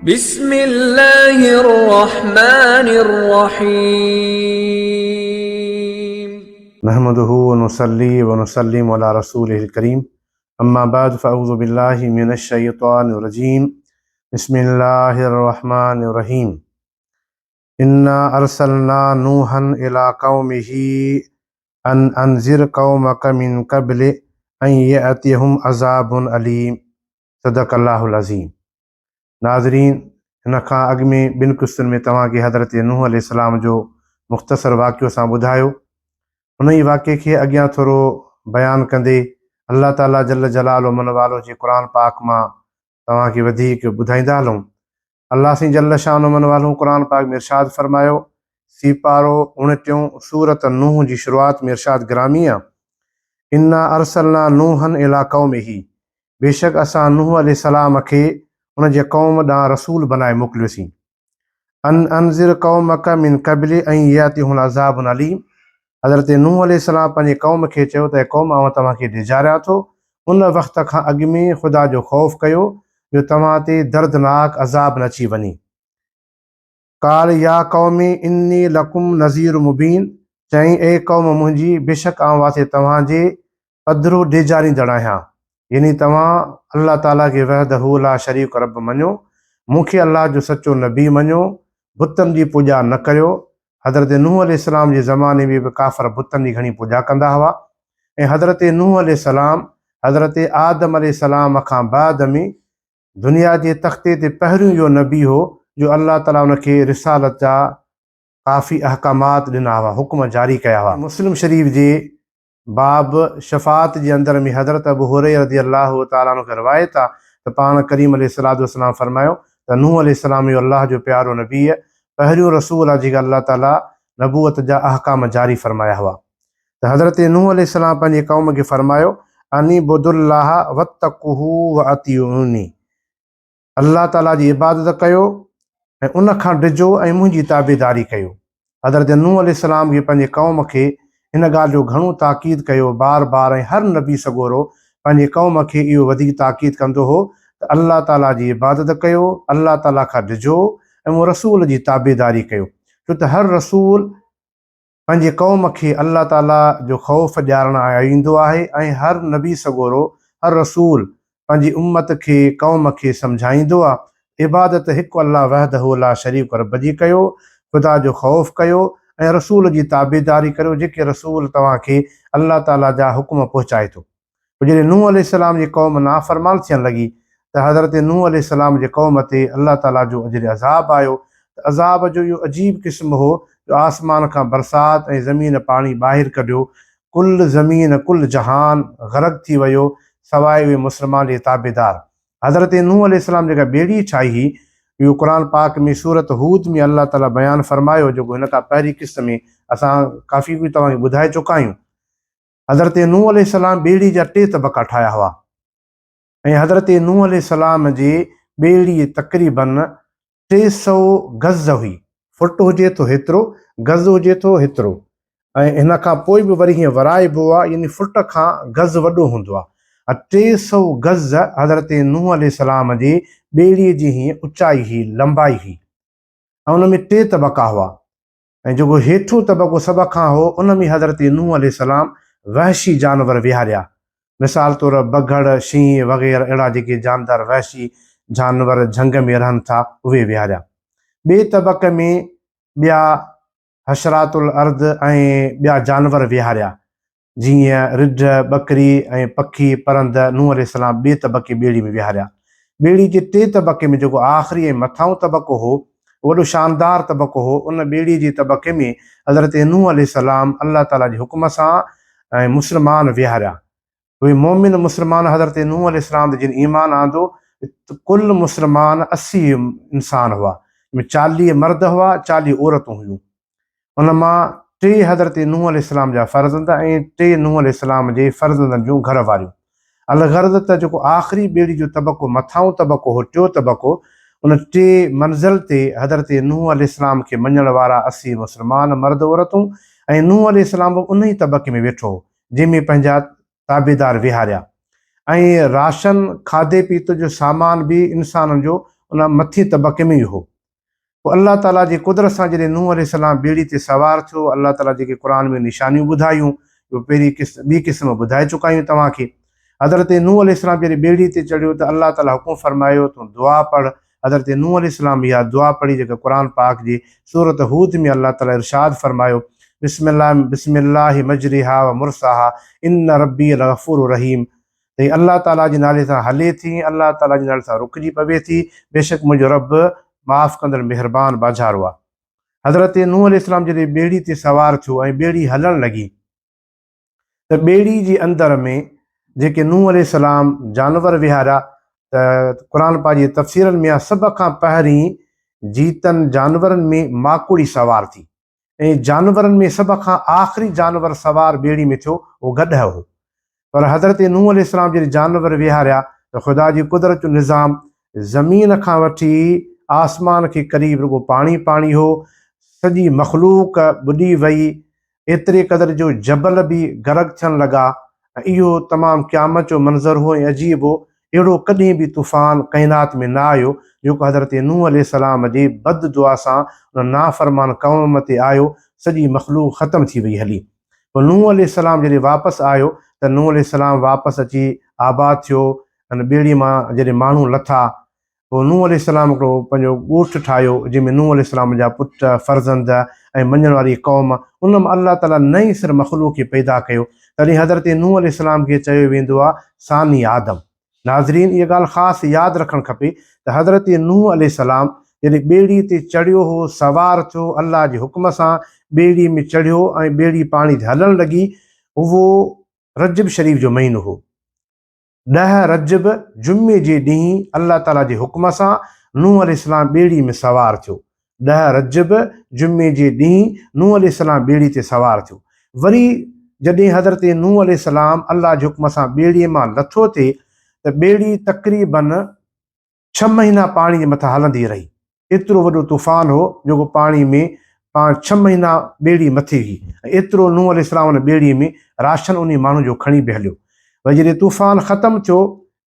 بسم الله الرحمٰن الرحيم. نحمده ونصلي ونسلم علي رسوله الڪريم اما بعد فاعوذ بالله من الشيطان الرجيم بسم الله الرحمن الرحيم انا ارسلنا نوحا الي قومه ان انذر قومك من قبل ان ياتيهم عذاب اليم صدق الله العظيم ناظرين! هن کان اڳ ۾ ٻن قسطن ۾ توهان کي حضرت نوح عليه السلام جو مختصر واقعو اسان ٻڌايو. انهيء واقعي کي اڳيان ٿورو بيان ڪندي الله تعاليٰ جل جلاله من والو جي قرآن پاڪ مان توهان کي وڌيڪ ٻڌائيندا هلون. الله سائين جل شانه من والو قرآن پاڪ ۾ ارشاد فرمايو، سيپارو اڻٽيون سورة نوح جي شروعات ۾ ارشاد گرامي آ، انا ارسلنا نوحا الي قومه بيشڪ اسان نوح عليه السلام کي ان جي قوم ڏانهن رسول بنائي موڪليوسين. ان انذر قومک من قبل ان ياتيهم العذاب اليم حضرت نوح عليه السلام پنهنجي قوم کي چيو ته اي قوم آئون توهان کي ڊيڄاريان ٿو ان وقت کان اڳ ۾ خدا جو خوف ڪيو جو توهان تي دردناڪ عذاب نه اچي وڃي. قال يا قوم اني لڪم نذير مبين چيائين اي قوم منهنجي بيشڪ آئون واسطي توهان جي پڌرو ڊيڄاريندڙ آهيان يعني توهان الله تعالي کي وحده لا شريڪ رب مڃو، مون کي الله جو سچو نبي مڃو، بتن جي پوڄا نه ڪريو، حضرت نوح عليه السلام جي زماني ۾ به ڪافر بتن جي گهڻي پوڄا ڪندا هئا ۽ حضرت نوح عليه السلام حضرت آدم عليه السلام کان بعد ۾ دنيا جي تختي تي پهريون اهو نبي هو جو الله تعالي ان کي رسالت جا ڪافي احڪامات ڏنا هئا، حڪم جاري ڪيا هئا. مسلم شريف جي باب شفاعت جي اندر ۾ حضرت ابو هريره رضي الله تعالٰي عنه کان روايت آ ته پاڻ ڪريم عليه الصلوة والسلام فرمايو ته نوح عليه السلام اهو الله جو پيارو نبي پهريون رسول آ جنهن کي الله تعالٰي نبوت جا احڪام جاري فرمايا هئا ته حضرت نوح عليه السلام پنهنجي قوم کي فرمايو ان اعبدوا الله واتقوه واطيعوني الله تعاليٰ جي عبادت ڪيو ۽ ان کان ڊڄو ۽ منهنجي تابعداري ڪيو. حضرت نوح عليه السلام کي پنهنجي قوم کي ان ڳالهه جو گهڻو تاڪيد ڪيو بار بار ۽ هر نبي سڳورو پنهنجي قوم کي اهو وڌيڪ تاڪيد ڪندو هو ته الله تعاليٰ جي عبادت ڪيو، الله تعاليٰ کان ڊڄو ۽ مون رسول جي تابعداري ڪيو ڇو ته هر رسول پنهنجي قوم کي الله تعاليٰ جو خوف ڏيارڻ ايندو آهي ۽ هر نبي سڳورو، هر رسول پنهنجي امت کي، قوم کي، سمجهائيندو آ، عبادت هڪ الله وحده لا شريڪ رب جي ڪيو، خدا جو خوف ڪيو ۽ رسول جي تابعداري ڪريو جيڪي رسول توهان کي الله تعاليٰ جا حڪم پهچائي ٿو. پوء جڏهن نوح عليه السلام جي قوم نافرمان ٿيڻ لڳي ته حضرت نوح عليه السلام جي قوم تي الله تعاليٰ جو اجر عذاب آيو ته عذاب جو اهو عجيب قسم هو جو آسمان کان برسات ۽ زمين پاڻي ٻاهر ڪڍيو ڪل زمين ڪل جهان غرق ٿي ويو سواء اهي مسلمان جي تابعدار حضرت نوح عليه السلام جيڪا ٻيڙي ٺاهي هئي اهو قرآن پاڪ ۾ سورة هود ۾ الله تعاليٰ بيان فرمايو جيڪو هن کان پهرين قسط ۾ اسان ڪافي ڪجهه توهان کي ٻڌائي چڪا آهيون حضرت نوح عليه السلام ٻيڙي جا ٽي طبقا ٺاهيا هئا ۽ حضرت نوح عليه السلام جي ٻيڙي تقريباً 300 گز هئي. فٽ هجي ٿو هيترو، گز هجي ٿو هيترو ۽ هن کان پوء به وري هيئن ورائبو آهي يعني فٽ کان گز وڏو هوندو آهي. 300 گز حضرت نوح عليه السلام جي ٻيڙي جي هيئن اچائي هئي، لمبائي هئي ۽ ان ۾ ٽي طبقا هئا. ۽ جيڪو هيٺون طبقو سڀ کان هو، ان ۾ حضرت نوح عليه السلام وحشي جانور ويهاريا. مثال طور بگهڙ، شينهن وغيره اهڙا جيڪي جاندار وحشي جانور جهنگ ۾ رهن ٿا، اهي ويهاريا. ٻئي طبقي ۾ ٻيا حشرات الارض ۽ ٻيا جانور ويهاريا. جيئن رڍ، ٻڪري ۽ پکي، پرند، نوح عليه السلام ٻئي طبقي ٻيڙي ۾ ويهاريا. ٻيڙي جي ٽئين طبقي ۾ جيڪو آخري ۽ مٿانهون طبقو هو، وڏو شاندار طبقو هو، ان ٻيڙي جي طبقي ۾ حضرت نوح عليه السلام الله تعاليٰ جي حڪم سان ۽ مسلمان ويهاريا. اهي مؤمن مسلمان حضرت نوح عليه السلام تي جن ايمان آندو، ڪل مسلمان 80 انسان هئا، جن ۾ 40 مرد هئا، 40 عورتون هيون. ان مان ٽي حضرت نوح عليه السلام جا فرزند ۽ ٽي نوح عليه السلام جي فرزندن جون گهر واريون. الغرض ته جيڪو آخري ٻيڙي جو طبقو مٿانهون طبقو هو ٽيون طبقو ان ٽي منزل تي حضرت نوح عليه السلام کي مڃڻ وارا 80 مسلمان مرد عورتون ۽ نوح عليه السلام به انهي طبقي ۾ ويٺو هو جنهن ۾ پنهنجا تابعدار ويهاريا ۽ راشن کاڌي پيتي جو سامان به انسانن جو ان مٿين طبقي ۾ ئي هو. پوء الله تعاليٰ جي قدرت سان جڏهن نوح عليه السلام ٻيڙي تي سوار ٿيو، الله تعاليٰ جيڪي قرآن ۾ نشانيون ٻڌايون، اهو پهرين قسم، ٻي قسم ٻڌائي چڪا آهيون توهان کي. حضرت نوح عليه السلام جڏهن ٻيڙي تي چڙهيو ته الله تعاليٰ حڪم فرمايو، تون دعا پڙهه. حضرت نوح عليه السلام اها دعا پڙهي جيڪا قرآن پاڪ جي سورة هود ۾ الله تعاليٰ ارشاد فرمايو، بسم الله بسم الله مجريها ومرساها ان ربي لغفور رحيم ته هي الله تعاليٰ جي نالي سان هلي ٿي ۽ الله تعاليٰ جي نالي سان رڪجي پوي ٿي، بيشڪ منهنجو رب معاف ڪندڙ مهربان ٻاجهارو آهي. حضرت نوح عليه السلام جڏهن ٻيڙي تي سوار ٿيو ۽ ٻيڙي هلڻ لڳي ته ٻيڙي جي اندر ۾ جيڪي نوح عليه السلام جانور ويهاريا ته قرآن پاڪ جي تفسيرن ۾ آهي سڀ کان پهرين جيتن جانورن ۾ ماڪوڙي سوار ٿي ۽ جانورن ۾ سڀ کان آخري جانور سوار ٻيڙي ۾ ٿيو اهو گڏهه هو. پر حضرت نوح عليه السلام جڏهن جانور ويهاريا ته خدا جي قدرت جو نظام زمين کان وٺي آسمان کي قريب رڳو پاڻي پاڻي هو، سڄي مخلوق ٻڏي وئي، ايتري قدر جو جبل به غرق ٿيڻ لڳا ۽ اهو تمام قيامت جو منظر هو ۽ عجيب هو، اهڙو ڪڏهن به طوفان ڪائنات ۾ نه آيو، جيڪو حضرت نوح عليه السلام جي بد دعا سان ان نافرمان قوم تي آيو، سڄي مخلوق ختم ٿي وئي هلي. پوء نوح عليه السلام جڏهن واپس آيو ته نوح عليه السلام واپس اچي آباد ٿيو، ان ٻيڙي مان جڏهن ماڻهو لٿا پوء نوح عليه السلام هڪڙو پنهنجو ڳوٺ ٺاهيو، جنهن ۾ نوح عليه السلام جا پٽ، فرزند ۽ مڃڻ واري قوم، ان مان الله تعاليٰ نئين سر مخلوق کي پيدا ڪيو. تڏهن حضرت نوح عليه السلام کي چيو ويندو آهي ثاني آدم. ناظرين! اها ڳالهه خاص ياد رکڻ کپي ته حضرت نوح عليه السلام جڏهن ٻيڙي تي چڙهيو هو، سوار ٿيو، الله جي حڪم سان ٻيڙي ۾ چڙهيو ۽ ٻيڙي پاڻي تي هلڻ لڳي، اهو رجب شريف جو مهينو هو. ڏهه رجب جمعي جي ڏينهن الله تعاليٰ جي حڪم سان نوح عليه السلام ٻيڙي ۾ سوار ٿيو. ڏهه رجب جمعي جي ڏينهن نوح عليه السلام ٻيڙي تي سوار ٿيو. وري جڏهن حضرت نوح عليه السلام الله جي حڪم سان ٻيڙي مان لٿو ٿي ته ٻيڙي تقريباً ڇهه مهينا پاڻي جي مٿان هلندي رهي. ايترو وڏو طوفان هو جيڪو پاڻي ۾ پاڻ ڇهه مهينا ٻيڙي مٿي هئي ۽ ايترو نوح عليه السلام ان ٻيڙي ۾ راشن انهي ماڻهن جو کڻي به هليو. وري جڏهن طوفان ختم ٿيو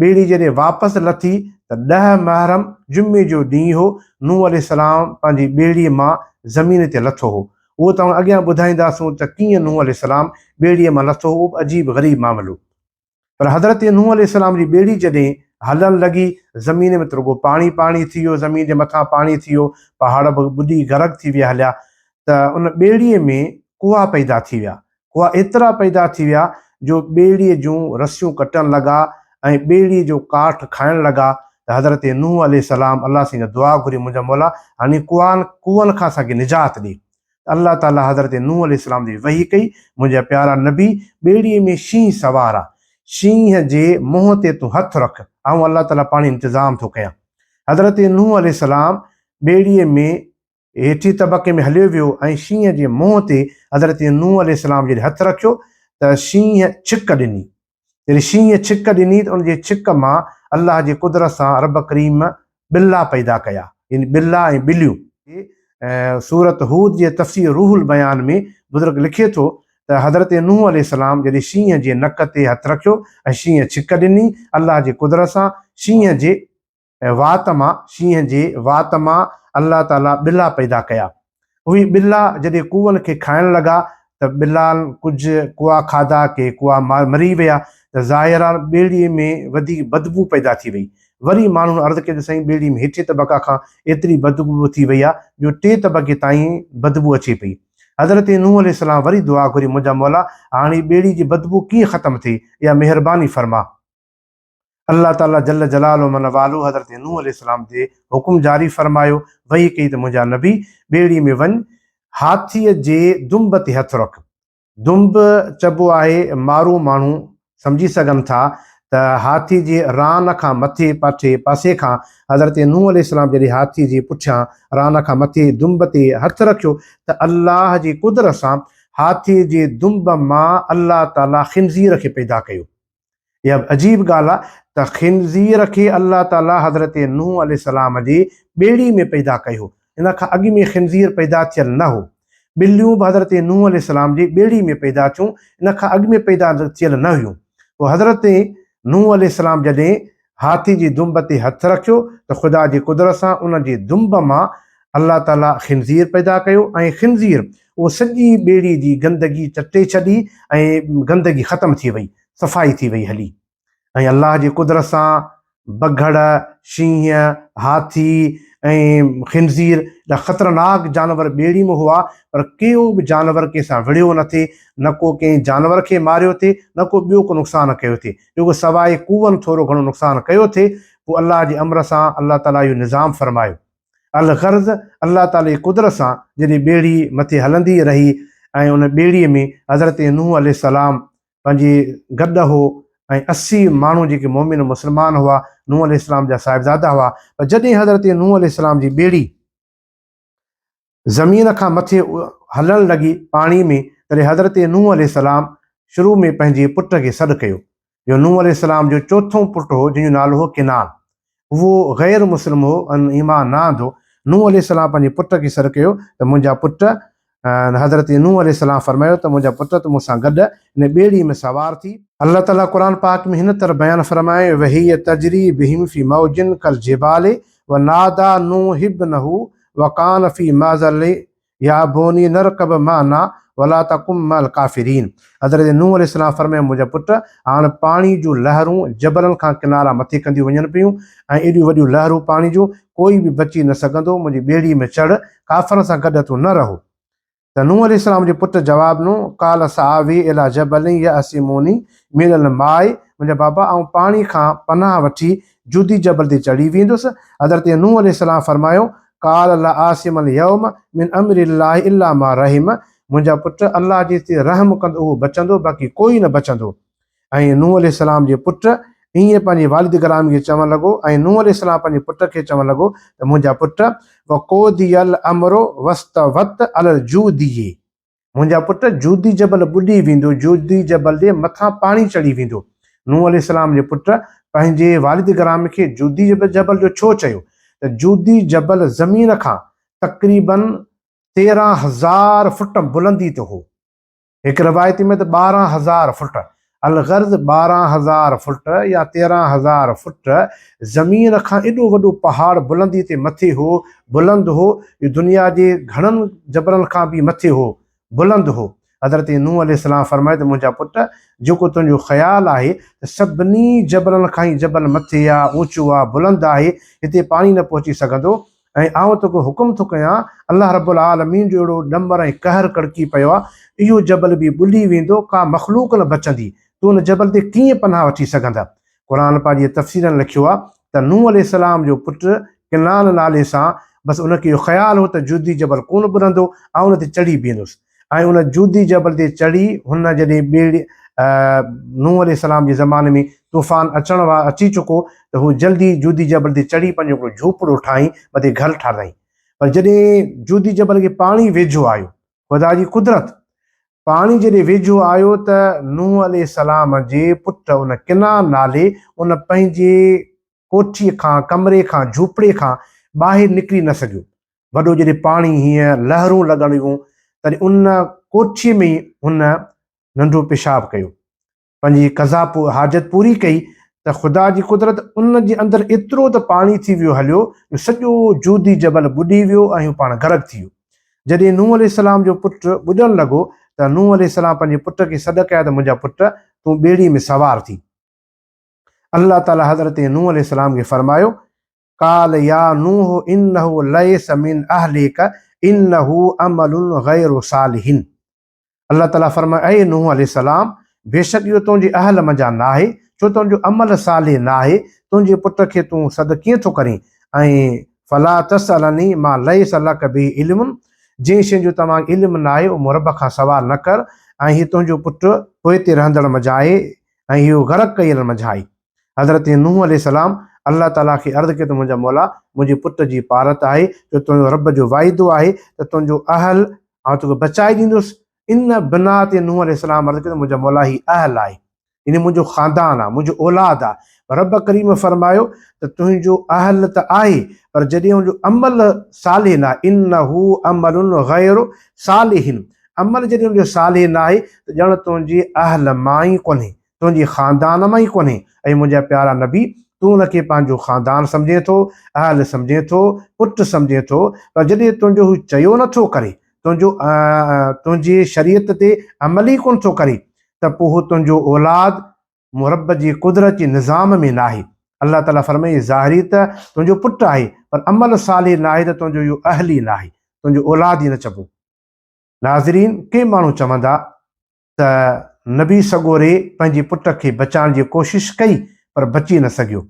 ٻيڙي جڏهن واپس لٿي ته ڏهه محرم جمعي جو ڏينهن هو نوح عليه السلام پنهنجي ٻيڙي مان زمين تي لٿو هو. اهو توهان اڳيان ٻڌائينداسون ته ڪيئن نوح عليه السلام ٻيڙي مان لٿو هو اهو به عجيب غريب معاملو. پر حضرت نوح عليه السلام جي ٻيڙي جڏهن هلڻ لڳي، زمين ۾ ته رڳو پاڻي پاڻي ٿي ويو، زمين جي مٿان پاڻي ٿي ويو، پهاڙ به ٻڏي غرق ٿي ويا هليا ته ان ٻيڙيء ۾ ڪوئا پيدا ٿي ويا. ڪوئا ايترا پيدا ٿي ويا جو ٻيڙيء جون رسيون ڪٽڻ لڳا ۽ ٻيڙيء جو ڪاٺ کائڻ لڳا ته حضرت نوح عليه السلام الله سائين کان دعا گهري منهنجا مولا هاڻي ڪوئن ڪوئن کان اسان کي نجات ڏي. الله تعاليٰ حضرت نوح عليه السلام تي وحي ڪئي، منهنجا پيارا نبي! ٻيڙيء ۾ شينهن سوار آ، شينهن جي منهن تي تون هٿ رک، آئون الله تعاليٰ پاڻ انتظام ٿو ڪيان. حضرت نوح عليه السلام ٻيڙيء ۾ هيٺين طبقي ۾ هليو ويو ۽ شينهن جي منهن تي حضرت نوح عليه السلام جڏهن هٿ رکيو ته شينهن ڇڪ ڏني. جڏهن شينهن ڇڪ ڏني ته ان جي ڇڪ مان الله جي قدرت سان رب ڪريم ٻلا پيدا ڪيا يعني ٻلا ۽ ٻليون. سورة هود جي تفسير روح البيان ۾ بزرگ لکي ٿو ته حضرت نوح عليه السلام جڏهن شينهن جي نڪ تي هٿ رکيو ۽ شينهن ڇڪ ڏني الله جي قدرت سان شينهن جي وات مان، شينهن جي وات مان الله تعاليٰ ٻلا پيدا ڪيا. اهي ٻلا جڏهن ڪوئن کي کائڻ لڳا ته ٻلان ڪجهه ڪوئا کاڌا، ڪي ڪوئا مري ويا ته ظاهر آهي ٻيڙي ۾ وڌيڪ بدبوء پيدا ٿي وئي. وري ماڻهن عرض ڪيو ته سائين ٻيڙي ۾ هيٺين طبقه کان ايتري بدبوء ٿي وئي آهي جو ٽئين طبقي تائين بدبوء اچي پئي. حضرت نوح عليه السلام وري دعا گهري منهنجا مولا هاڻي ٻيڙي جي بدبوء ڪيئن ختم ٿئي، اها مهرباني فرما. الله تعاليٰ جل جلاله من والو حضرت نوح عليه السلام تي حڪم جاري فرمايو، وحي ڪئي ته منهنجا نبي! ٻيڙي ۾ وڃ، هاٿيء جي دنب تي هٿ رک. دنب چئبو آهي مارو ماڻهو سمجهي سگهن ٿا ته هاٿي جي ران کان مٿي پاٺي پاسي کان حضرت نوح عليه السلام جڏهن هاٿي جي پٺيان ران کان مٿي دنب تي هٿ رکيو ته الله جي قدرت سان هاٿي جي دنب مان الله تعاليٰ خنزير کي پيدا ڪيو. اها به عجيب ڳالهه آهي ته خنزير کي الله تعاليٰ حضرت نوح عليه السلام جي ٻيڙي ۾ پيدا ڪيو. ان کان اڳ ۾ خنزير پيدا ٿيل نه هو. ٻليون به حضرت نوح عليه السلام جي ٻيڙي ۾ پيدا ٿيون، ان کان اڳ ۾ پيدا ٿيل نه هيون. پوء حضرت نوح عليه السلام جڏهن هاٿي جي دنب تي هٿ رکيو ته خدا جي قدرت سان ان جي دنب مان الله تعاليٰ خنزير پيدا ڪيو ۽ خنزير اهو سڄي ٻيڙي جي گندگي چٽي ڇڏي ۽ گندگي ختم ٿي وئي، صفائي ٿي وئي هلي ۽ الله جي قدرت سان بگهڙ، شينهن، هاٿي ۽ خنزير جا خطرناڪ جانور ٻيڙي ۾ هئا پر ڪيو به جانور ڪنهن سان وڙهيو نه ٿي، نه ڪو ڪنهن جانور کي ماريو ٿي، نه ڪو ٻيو ڪو نقصان ڪيو ٿي. رڳو سواء ڪوئن ٿورو گهڻو نقصان ڪيو ٿي، پوء الله جي امر سان الله تعاليٰ اهو نظام فرمايو. الغرض الله تعاليٰ جي قدرت سان جڏهن ٻيڙي مٿي هلندي رهي ۽ ان ٻيڙي ۾ حضرت نوح عليه السلام پنهنجي گڏ هو ۽ 80 ماڻهو جيڪي مؤمن مسلمان هئا، نوح عليه السلام جا صاحبزادا هئا، پر جڏهن حضرت نوح عليه السلام جي ٻيڙي زمين کان مٿي هلڻ لڳي پاڻي ۾، تڏهن حضرت نوح عليه السلام شروع ۾ پنهنجي پٽ کي سڏ ڪيو، جو نوح عليه السلام جو چوٿون پٽ هو، جنهن جو نالو هو ڪنعان. اهو غير مسلم هو ۽ ايمان نه آندو. نوح عليه السلام پنهنجي پٽ کي سڏ ڪيو ته منهنجا پٽ، حضرت نوح عليه السلام فرمايو ته منهنجا پٽ تون مون سان گڏ هن ٻيڙي ۾ سوار ٿي. الله تعاليٰ قرآن پاڪ ۾ هن طرح بيان فرمايو، وهي تجري بهم في موج ڪالجبال وناديٰ نوح ابنه وڪان في معزل يا بني نرڪب معنا ولا تڪن مع الڪافرين حضرت نوح عليه السلام فرمايو منهنجا پٽ هاڻ پاڻي جون لهرون جبلن کان ڪنارا مٿي ڪنديون وڃن پيون ۽ ايڏيون وڏيون لهرون پاڻي جون ڪوئي به بچي نه سگهندو منهنجي ٻيڙي ۾ چڙهه ڪافرن سان گڏ تون نه رهو ته نوح عليه السلام جي پٽ جواب ڏنو، قال سآوي الي جبل يعصمني من الماء منهنجا بابا آئون پاڻي کان پناهه وٺي جودي جبل تي چڙهي ويندس. حضرت نوح عليه السلام فرمايو، قال لا عاصم اليوم من امر الله الا ما رحم منهنجا پٽ الله جنهن تي رحم ڪندو اهو بچندو باقي ڪوئي نه بچندو. ۽ نوح عليه السلام جي پٽ ائين پنهنجي والد گرامي کي چوڻ لڳو ۽ نوح عليه السلام پنهنجي پٽ کي چوڻ لڳو ته منهنجا پٽ وقودي الامر واستوت علي الجودي منهنجا پٽ جودي جبل ٻڏي ويندو جودي جبل جي مٿان پاڻي چڙهي ويندو. نوح عليه السلام جي پٽ پنهنجي والد گرامي کي جودي جبل جو ڇو چيو ته جودي جبل زمين کان تقريباً 13,000 فٽ بلندي تي هو. هڪ روايت ۾ ته 12,000 فٽ، الغرض 12,000 فٽ يا 13,000 فٽ زمين کان ايڏو وڏو پهاڙ بلندي تي مٿي هو، بلند هو، جو دنيا جي گهڻن جبلن کان به مٿي هو، بلند هو. حضرت نوح عليه السلام فرمايو ته منهنجا پٽ! جيڪو تنهنجو خيال آهي ته سڀني جبلن کان هي جبل مٿي آ، اوچو آ، بلند آهي، هتي پاڻي نه پهچي سگهندو، ۽ آئون توکي حڪم ٿو ڪيان، الله رب العالمين جو اهڙو ڏمر ۽ قهر ڪڙڪي پيو آهي، اهو جبل به ٻڏي ويندو، ڪا مخلوق نه بچندي، تون ان جبل تي ڪيئن پناهه وٺي سگهندين؟ قرآن پاڪ جي تفسيرن لکيو آهي ته نوح عليه السلام جو پٽ ڪنعان نالي سان بس ان کي اهو خيال هو ته جودي جبل ڪونه ٻڏندو، آئون ان تي چڙهي بيهندس. ۽ ان جودي جبل تي چڙهي هن جڏهن ٻيڙي نوح عليه السلام جي زماني ۾ طوفان اچڻ وارو اچي چڪو ته هو جلدي جودي جبل تي چڙهي پنهنجو هڪڙو جهوپڙو ٺاهي مٿي گهر ٺاهرائين پر جڏهن جودي جبل کي پاڻي ويجهو آيو خدا جي قدرت پاڻي جڏهن ويجهو آيو ته نوح عليه السلام جي پٽ ان ڪنعان نالي ان پنهنجي ڪوٺي کان ڪمري کان جهوپڙي کان ٻاهر نڪري نه سگهيو وڏو جڏهن پاڻي هيئن لهرون لڳڻ لڳيون تڏهن ان ڪوٺيء ۾ ئي هن ننڍو پيشاب ڪيو. پنهنجي قضا حاجت پوري ڪئي ته خدا جي قدرت ان جي اندر ايترو ته پاڻي ٿي ويو هليو جو سڄو جودي جبل ٻڏي ويو ۽ هو پاڻ غرق ٿي ويو. جڏهن نوح عليه السلام جو پٽ ٻڏڻ لڳو ته نوح عليه السلام پنهنجي پٽ کي سڏ ڪيا ته منهنجا پٽ تون ٻيڙي ۾ سوار ٿي. الله تعاليٰ حضرت نوح عليه السلام کي فرمايو قال يا نوح انه ليس من اهلك انه عمل غير صالح الله تعالي فرمايو اي نوح عليه السلام بيشڪ اهو تنهنجي اهل منجهان ناهي ڇو ته ان جو عمل صالح ناهي تنهنجي پٽ کي تون سڏ ڪيئن ٿو ڪرين ۽ فلا تسألني ما ليس لك به علم جنهن شيء جو توهان کي علم ناهي اهو مون رب کان سوال نه ڪر ۽ هي تنهنجو پٽ پوئتي رهندڙ منجهان آهي ۽ اهو غرق ڪيل منجهان آهي حضرت نوح عليه السلام الله تعاليٰ کي عرض ڪيو ته منهنجا مولا منهنجي پٽ جي پارت آهي جو تنهنجو رب جو واعدو آهي ته تنهنجو اهل آئون توکي بچائي ڏيندس ان بنا تي نوح عليه السلام عرض ڪيو ته منهنجا مولا هي اهل آهي يعني منهنجو خاندان آهي منهنجو اولاد آهي رب ڪريم فرمايو ته تنهنجو اهل ته آهي پر جڏهن ان جو عمل صالح نه آهي انه عمل غير صالح عمل جڏهن ان جو صالح نه آهي ته ڄڻ تنهنجي اهل مان ئي ڪونهي تنهنجي خاندان مان ئي ڪونهي. اي منهنجا پيارا نبي! تون ان کي پنهنجو خاندان سمجهين ٿو، اهل سمجهين ٿو، پٽ سمجهين ٿو، پر جڏهن تنهنجو هو چيو نه ٿو ڪري، تنهنجو تنهنجي شريعت تي عمل ئي ڪونه ٿو ڪري ته پوء هو تنهنجو اولاد مون رب جي قدرت جي نظام ۾ ناهي. الله تعاليٰ فرمائي ظاهري ته تنهنجو پٽ آهي پر عمل صالح ناهي ته تنهنجو اهو اهل ئي ناهي، تنهنجو اولاد ئي نه چئبو. ناظرين! ڪي ماڻهو چوندا ته نبي سڳوري پنهنجي پٽ کي بچائڻ جي ڪوشش ڪئي پر بچي نه سگهيو.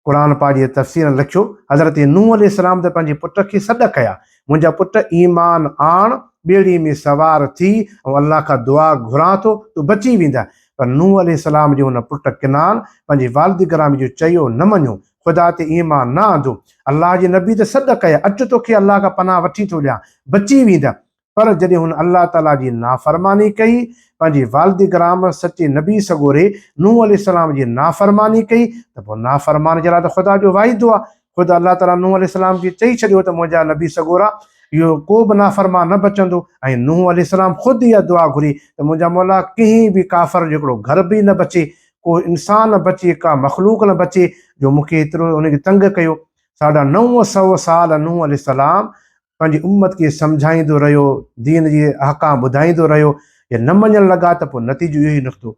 قرآن پاڪ جي تفسيرن لکيو، حضرت نوح عليه السلام ته پنهنجي پٽ کي سڏ ڪيا، منهنجا پٽ ايمان آڻ، ٻيڙي ۾ سوار ٿي ۽ الله کان دعا گهران ٿو، تون بچي ويندين. پر نوح عليه السلام جي ان پٽ ڪنعان پنهنجي والد گرامي جو چيو نه مڃيو، خدا تي ايمان نه آندو. الله جي نبي ته سڏ ڪيا، اچ توکي الله کان پناهه وٺي ٿو ڏيان، بچي ويندين. پر جڏهن هن الله تعاليٰ جي نافرماني ڪئي، پنهنجي والد گرام سچي نبي سڳوري نوح عليه السلام جي نافرماني ڪئي ته پوء نافرمان جي لاء ته خدا جو واعدو آهي. خود الله تعاليٰ نوح عليه السلام کي چئي ڇڏيو ته منهنجا نبي سڳورا اهو ڪو به نافرمان نه بچندو ۽ نوح عليه السلام خود اها دعا گهري ته منهنجا مولا ڪنهن به ڪافر جو هڪڙو گهر به نه بچي، ڪو انسان نه بچي، ڪا مخلوق نه بچي جو مون کي ايترو ان کي تنگ ڪيو. ساڍا 900 سال نوح عليه السلام پنهنجي امت کي سمجهائيندو رهيو، دين جي احڪام ٻڌائيندو رهيو، جي نه مڃڻ لڳا ته پوء نتيجو اهو ئي نڪتو.